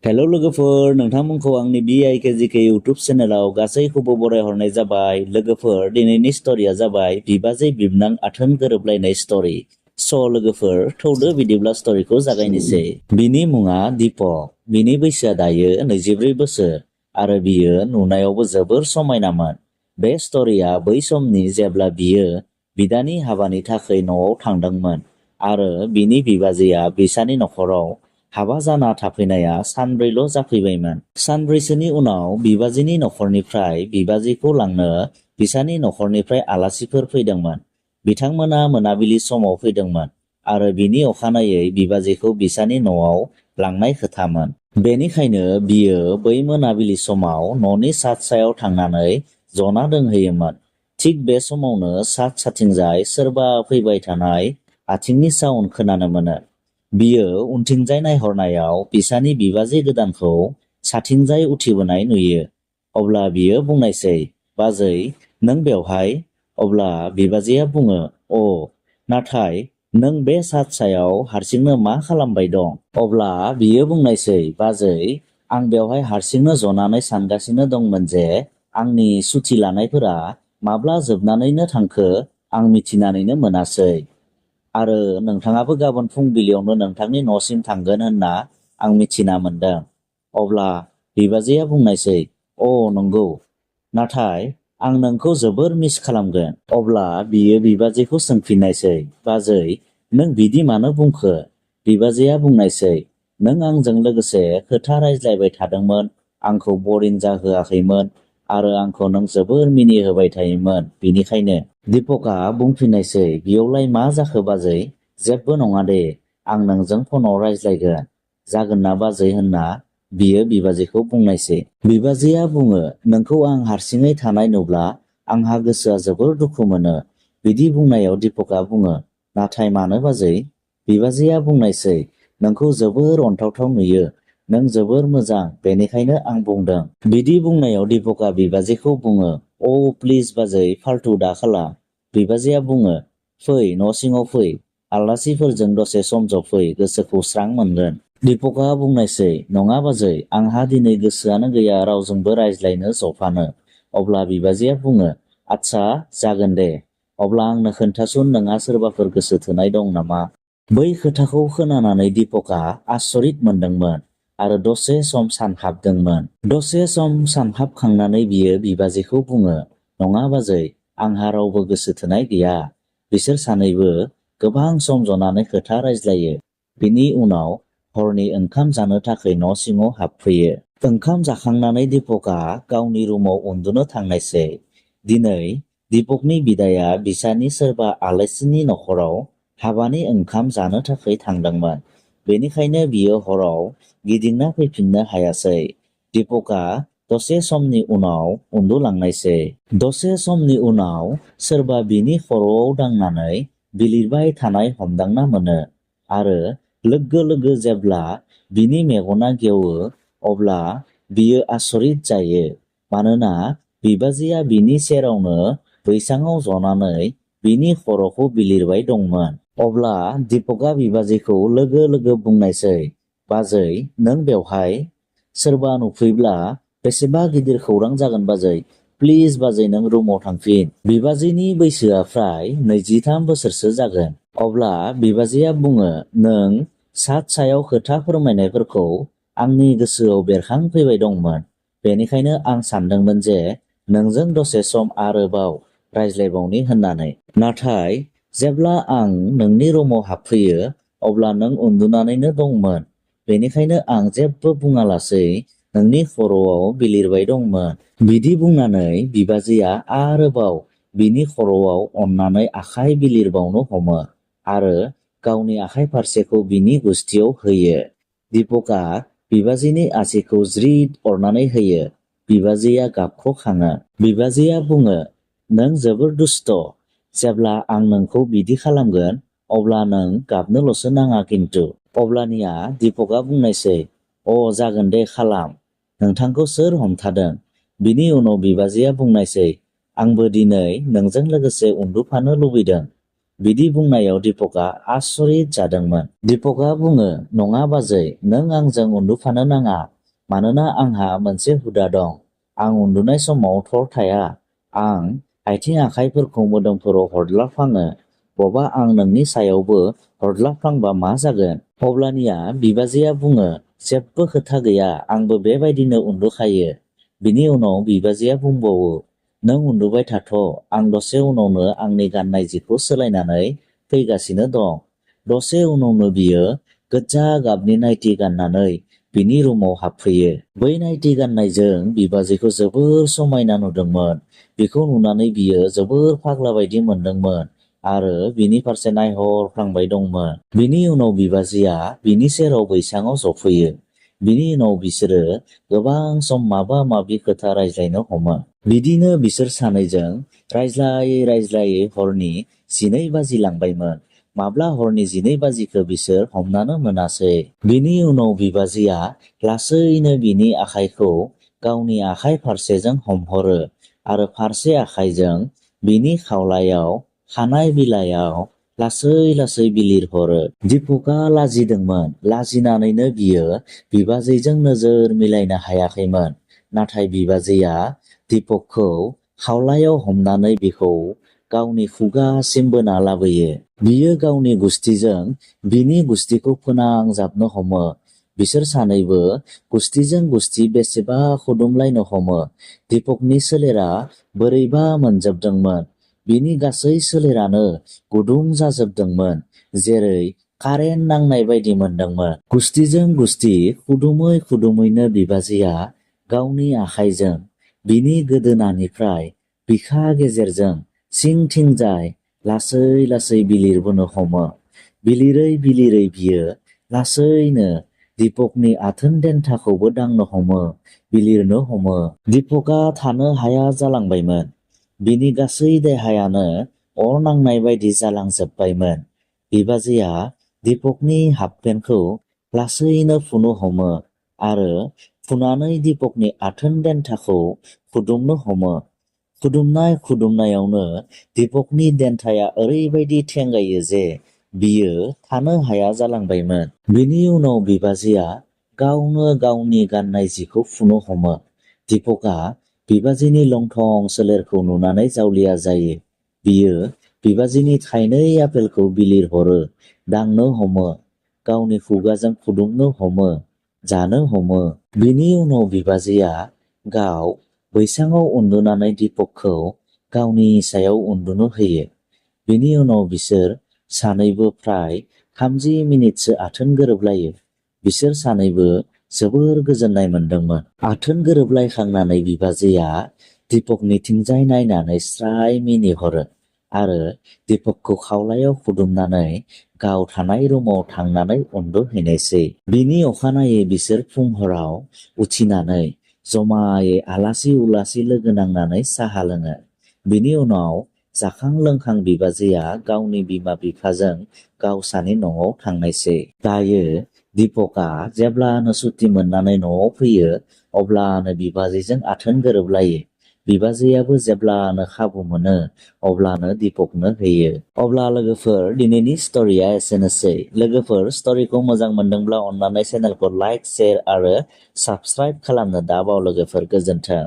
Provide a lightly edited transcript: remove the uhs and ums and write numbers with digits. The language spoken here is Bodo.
हेल' लोगोफोर, नोंथांमोनखौ आंनि BIKGK इउटुब चेनेलाव गासैखौबो बरायहरनाय जाबाय। लोगोफोर, दिनैनि स्ट'रिया जाबाय बिबाजै बिबनां आथोन गोरोबलायनाय स्ट'रि। लोगोफोर, थौदो बिदिब्ला स्ट'रिखौ जागायनोसै। बिनि मुङा दीपक। बिनि बैसोआ दायो 24 बोसोर आरो बियो नुनायावबो जोबोर समायनामोन। बे स्ट'रिया बै समनि जेब्ला बियो बिदानि हाबानि थाखाय न'आव थांदोंमोन आरो बिनि बिबाजैया बिसानि नखराव हाबा जाना थाफैनाया सानब्रैल' जाफैबायमोन। सानब्रैसोनि उनाव बिबाजैनि नखरनिफ्राय बिबाजैखौ लांनो बिसानि नखरनिफ्राय आलासिफोर फैदोंमोन। बिथांमोना मोनाबिलि समाव फैदोंमोन आरो बिनि अखानायै बिबाजैखौ बिसानि न'आव लांनाय खोथामोन। बेनिखायनो बियो बै मोनाबिलि समाव न'नि सात सायाव थांनानै जना दोंहैयोमोन। थिग बे समावनो सात साथिंजाय सोरबा फैबाय थानाय आथिंनि साउन्ड खोनानो मोनो। बियो उनथिंजाय नायहरनायाव बिसानि बिबाजै गोदानखौ साथिंजाय उथिबोनाय नुयो। अब्ला बियो बुंनायसै, बाजै, नों बेवहाय? अब्ला बिबाजैया बुङो, नाथाय नों बे सात सायाव हारसिंनो मा खालामबाय दं? अब्ला बियो बुंनायसै, बाजै, आं बेवहाय हारसिंनो जनानै सानगासिनो दंमोन जे आंनि सुथि लानायफोरा माब्ला जोबनानैनो थांखो आं मिथिनानैनो मोनासै। आरो नोंथाङाबो गाबोन फुंबिलियावनो नोंथांनि न'सिम थांगोन होनना आं मिथिना मोनदों। अब्ला बिबाजैया बुंनायसै, नंगौ, नाथाय आं नोंखौ जोबोर मिस खालामगोन। अब्ला बियो बिबाजैखौ सोंफिननायसै, बाजै, नों बिदि मानो बुंखो? बिबाजैया बुंनायसै, नों आंजों लोगोसे खोथा रायज्लायबाय थादोंमोन, आंखौ बरिं जाहोआखैमोन आरो आंखौ नों जोबोर मिनिहोबाय थायोमोन, बेनिखायनो। दीपकआ बुंफिननायसै, बियावलाय मा जाखो बाजै? जेबो नङा दे, आं नोंजों फनाव रायज्लायगोन। जागोन ना बाजै होनना बियो बिबाजैखौ बुंनायसै। बिबाजैया बुङो, नोंखौ आं हारसिङै थानाय नुब्ला आंहा गोसोआ जोबोर दुखु मोनो। बिदि बुंनायाव दीपकआ बुङो, नाथाय मानो बाजै? बिबाजैया बुंनायसै, नोंखौ जोबोर अनथावथाव नुयो, नों जोबोर मोजां, बेनिखायनो आं बुंदों। बिदि बुंनायाव दीपकआ बिबाजैखौ बुङो, प्लिज बाजै, फाल्थु दा खालाम। बिबाजैया बुङो, फै, न' सिङाव फै, आलासिफोरजों दसे सम जफै, गोसोखौ स्रां मोनगोन। दीपकआ बुंनायसै, नङा बाजै, आंहा दिनै गोसोआनो गैया रावजोंबो रायज्लायनो जफानो। अब्ला बिबाजैया बुङो, आच्छा, जागोन दे, अब्ला आंनो खोन्थासुन, नोंहा सोरबाफोर गोसो थोनाय दं नामा? बै खोथाखौ खोनानानै दीपकआ आसरित मोनदोंमोन आरो दसे सम सानहाबदोंमोन। दसे सम सानहाबखांनानै बियो बिबाजैखौ बुङो, नङा बाजै, आंहा रावबो गोसो थोनाय गैया। बिसोर सानैबो गोबां सम जनानै खोथा रायज्लायो। बिनि उनाव हरनि ओंखाम जानो थाखाय न' सिङाव हाबफैयो। ओंखाम जाखांनानै दीपकआ गावनि रुमाव उन्दुनो थांनायसै। दिनै दीपकनि बिदाया बिसानि सोरबा आलासिनि नखराव हाबानि ओंखाम जानो थाखाय थांदोंमोन। बेनिखायनो बियो हराव गिदिंना फैफिननो हायासै। दीपकआ दसे समनि उनाव उन्दुलांनायसै। दसे समनि उनाव सोरबा बिनि खर'आव दांनानै बिलिरबाय थानाय हमदांना मोनो आरो लोगो लोगो जेब्ला बिनि मेगना गेवो अब्ला बियो आसरित जायो, मानोना बिबाजैया बिनि सेरावनो बैसाङाव जनानै बिनि खर'खौ बिलिरबाय दंमोन। अब्ला दीपकआ बिबाजैखौ लोगो लोगो बुंनायसै, बाजै, नों बेवहाय? सोरबा नुफैब्ला बेसेबा गिदिर खौरां जागोन बाजै, प्लिज बाजै, नों रुमाव थांफिन। बिबाजैनि बैसोआ फ्राय 23 बोसोरसो जागोन। अब्ला बिबाजैया बुङो, नों सात सायाव खोथा फोरमायनायफोरखौ आंनि गोसोआव बेरखांफैबाय दंमोन। बेनिखायनो आं सानदोंमोन जे नोंजों दसे सम आरोबाव रायज्लायबावनि होननानै। नाथाय जेब्ला आं नोंनि रुमाव हाबफैयो अब्ला नों उन्दुनानैनो दंमोन। बेनिखायनो आं जेबो बुङालासै नोंनि खर'आव बिलिरबाय दंमोन। बिदि बुंनानै बिबाजैया आरोबाव बिनि खर'आव अननानै आखाइ बिलिरबावनो हमो आरो गावनि आखाइ फारसेखौ बिनि गुस्थियाव होयो। दीपकआ बिबाजैनि आसिखौ ज्रिद अरनानै होयो। बिबाजैया गाबख्र'खाङो। बिबाजैया बुङो, नों जोबोर दुस्त'। जेब्ला आं नोंखौ बिदि खालामगोन अब्ला नों गाबनोल'सो नाङा खिन्थु। अब्लानिया दीपकआ बुंनायसै, जागोन दे खालाम, नोंथांखौ सोर हमथादों? बिनि उनाव बिबाजैया बुंनायसै, आंबो दिनै नोंजों लोगोसे उन्दुफानो लुबैदों। बिदि बुंनायाव दीपकआ आसरित जादोंमोन। दीपकआ बुङो, नङा बाजै, नों आंजों उन्दुफानो नाङा। मानोना आंहा मोनसे हुदा दं। आं उन्दुनाय समाव थर थाया। आं आथिं आखाइफोरखौ मोदोमफोराव हरलाफ्लाङो। बबा आं नोंनि सायावबो हरलाफ्लांबा मा जागोन? अब्लानिया बिबाजैया बुङो, जेबो खोथा गैया, आंबो बेबायदिनो उन्दुखायो। बिनि उनाव बिबाजैया बुंबावो, नों उन्दुबाय थाथ', आं दसे उनावनो आंनि गाननाय जिखौ सोलायनानै फैगासिनो दं। दसे उनावनो बियो गोजा गाबनि नाइटि गाननानै बिनि रुमाव हाबफैयो। बै नाइटि गाननायजों बिबाजैखौ जोबोर समायना नुदोंमोन। बेखौ नुनानै बियो जोबोर फाग्ला बायदि मोनदोंमोन आरो बिनि फारसे नायहरफ्लांबाय दंमोन। बिनि उनाव बिबाजैया बिनि सेराव बैसाङाव जफैयो। बिनि उनाव बिसोरो गोबां सम माबा माबि खोथा रायज्लायनो हमो। बिदिनो बिसोर सानैजों रायज्लायै रायज्लायै हरनि 12 बाजिलांबायमोन। माब्ला हरनि 12 बाजिखौ बिसोर हमनानो मोनासै। बिनि उनाव बिबाजैया लासैनो बिनि आखाइखौ गावनि आखाइ फारसेजों हमहरो आरो फारसे आखाइजों बिनि खावलायाव खानाय बिलाइयाव लासै लासै बिलिरहरो। दीपकआ लाजिदोंमोन। लाजिनानैनो बियो बिबाजैजों नोजोर मिलायनो हायाखैमोन। नाथाय बिबाजैया दीपकखौ खावलायाव हमनानै बिखौ गावनि खुगासिम बोना लाबोयो। बियो गावनि गुस्थिजों बिनि गुस्थिखौ फोनांजाबनो हमो। बिसोर सानैबो गुस्थिजों गुस्थि बेसेबा खुदुमलायनो हमो। दीपकनि सोलेरा बोरैबा मोनजोबदोंमोन। बिनि गासै सोलेरानो गुदुं जाजोबदोंमोन, जेरै कारेन्ट नांनाय बायदि मोनदोंमोन। गुस्थिजों गुस्थि खुदुमै खुदुमैनो बिबाजैया गावनि आखाइजों बिनि गोदोनानिफ्राय बिखा गेजेरजों सिंथिंजाय लासै लासै बिलिरबोनो हमो। बिलिरै बिलिरै बियो लासैनो दीपकनि आथोन देन्थाखौबो दांनो हमो, बिलिरनो हमो। दीपकआ थानो हाया जालांबायमोन। बिनि गासै देहायानो अर नांनाय बायदि जालांजोबबायमोन। बिबाजैया दीपकनि हाफपेन्टखौ लासैनो फुनो हमो आरो फुनानै दीपकनि आथोन देन्थाखौ खुदुमनो हमो। खुदुमनायावनो दीपकनि देन्थाया ओरैबायदि थेंगायो जे बियो थानो हाया जालांबायमोन। बिनि उनाव बिबाजैया गावनो गावनि गाननाय जिखौ फुनो हमो। दीपकआ बिबाजैनि लंथं सोलेरखौ नुनानै जावलिया जायो। बियो बिबाजैनि थाइनै आपेलखौ बिलिरहरो, दांनो हमो, गावनि खुगाजों खुदुमनो हमो, जानो हमो। बिनि उनाव बिबाजैया गाव बैसाङाव उन्दुनानै दीपकखौ गावनि सायाव उन्दुनो होयो। बिनि उनाव बिसोर सानैबो फ्राय 30 मिनिटसो आथोन गोरोबलायो। बिसोर सानैबो जोबोर गोजोननाय मोनदोंमोन। आथोन गोरोबलायखांनानै बिबाजैया दीपकनिथिंजाय नायनानै स्राय मिनिहरो आरो दीपकखौ खावलायाव खुदुमनानै गाव थानाय रुमाव थांनानै उन्दुहैनायसै। बिनि अखानायै बिसोर फुंहराव उथिनानै जमायै आलासि उलासि लोगो नांनानै साहा लोङो। बिनि उनाव जाखां लोंखां बिबाजैया गावनि बिमा बिफाजों गावसानि न'आव थांनायसै। दायो दीपकआ जेब्लानो सुटि मोननानै न'आव फैयो अब्लानो बिबाजैजों आथोन गोरोबलायो। बिबाजैयाबो जेब्लानो खाबु मोनो अब्लानो दीपकनो होयो। अब्ला लोगोफोर, दिनैनि स्ट'रिया एसेनोसै। लोगोफोर, स्ट'रिखौ मोजां मोनदोंब्ला अन्नानै चेनेलखौ लाइक, शेयार आरो साबस्क्राइब खालामनो दाबाव लोगोफोर। गोजोन्थों।